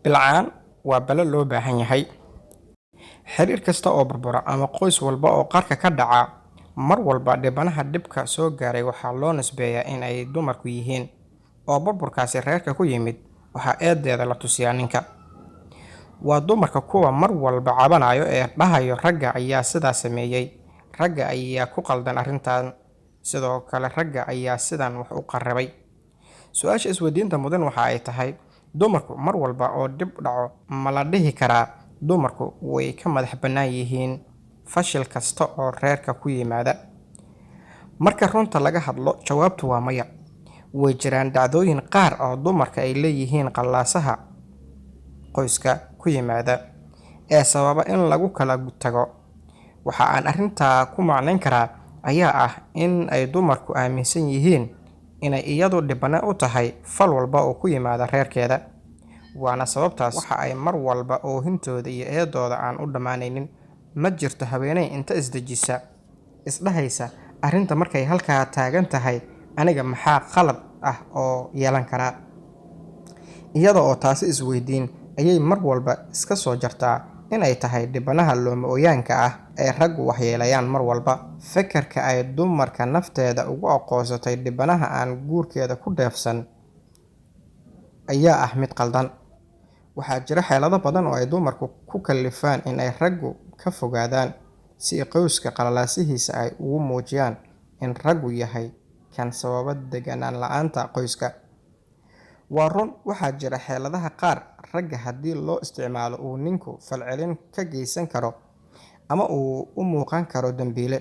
Bilcaan waa balo loo baahan yahay. Xiriir kasta oo burbura ama qoys walba oo qarka ka dhaca, mar walba dhibanaha dhibka soo gaaray waxaa loo nisbeeyaa in ay dumarku yihiin, oo burburkaasi reerka ku yimid waxaa eedeeda la tusiyaa ninka. Waa dumarka kuwa mar walba cabanayo ee dhahayo ragga ayaa sidaa sameeyay, ragga ayaa ku qaldan arrintan, sidoo kale ragga ayaa sidan wax u qarribay. Su-aasha isweydiinta mudan waxa ay tahay, dumarku mar walba oo dhib dhaco ma la dhihi karaa dumarku way ka madax bannaan yihiin fashil kasta oo reerka ku yimaada? Marka runta laga hadlo, jawaabtu waa maya. Way jiraan dhacdooyin qaar oo dumarka ay leeyihiin qalaasaha qoyska ku yimaada ee sababa in lagu kala tago. Waxa aan arrintaa ku macnayn karaa ayaa ah in ay dumarku aaminsan yihiin inay iyadu dhibane u tahay fal walba oo ku yimaada reerkeeda, waana sababtaas waxa ay mar walba oohintooda iyo eedooda aan u dhammaanaynin. Ma jirto haweeney inta isdejisa isdhahaysa arrinta markay halkaa taagan tahay aniga maxaa qalad ah oo yeelan karaa? Iyada oo taasi isweydiin ayay mar walba iska soo jartaa in ay tahay dhibanaha looma ooyaanka ah ee raggu waxyeelayaan mar walba. Fekerka ay dumarka nafteeda ugu aqoonsatay dhibanaha aan guurkeeda ku dheefsan ayaa ah mid qaldan. Waxaa jira xeelado badan oo ay dumarku ku kalifaan in ay raggu ka fogaadaan, si qoyska qalalaasihiisa ay ugu muujiyaan in raggu yahay kan sababa deganaan la'aanta qoyska. Waa run, waxaa jira xeeladaha qaar ragga haddii loo isticmaalo uu ninku falcelin ka geysan karo ama uu u muuqan karo dambiile.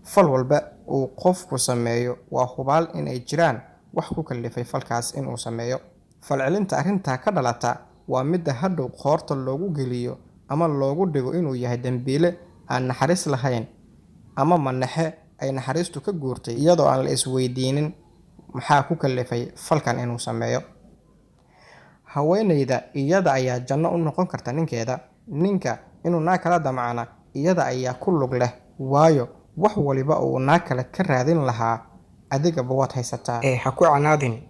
Fal walba uu qofku sameeyo waa hubaal in ay jiraan wax ku kalifay falkaas in uu sameeyo. Falcelinta arrintaa ka dhalata waa midda hadhow qoorta loogu geliyo ama loogu dhigo inuu yahay dambiile aan naxariis lahayn ama manaxe ay naxariistu ka guurtay, iyadoo aan la isweydiinin maxaa ku kalifay falkan inuu sameeyo. Haweeneyda iyada ayaa janno u noqon karta ninkeeda. Ninka inuu naag kala damcana iyada ayaa ku lug leh, waayo wax waliba uu naag kale ka raadin lahaa adigaba waad haysataa, ee ha ku canaadin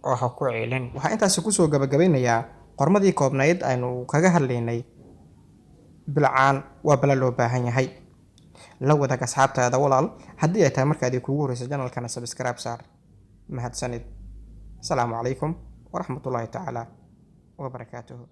oo ha ku ceelin. Waxaa intaasi kusoo gabagabeynayaa qormadii koobnayd aynu kaga hadlaynay bilcaan waa bala loo baahan yahay. La wadaag asxaabtaada walaal. Haddii ay tahay markaadii kuugu horreysay channelkana, subscribe saar. Mahadsanid. Asalaamu calaykum waraxmatullaahi tacaala wabarakaatuhu.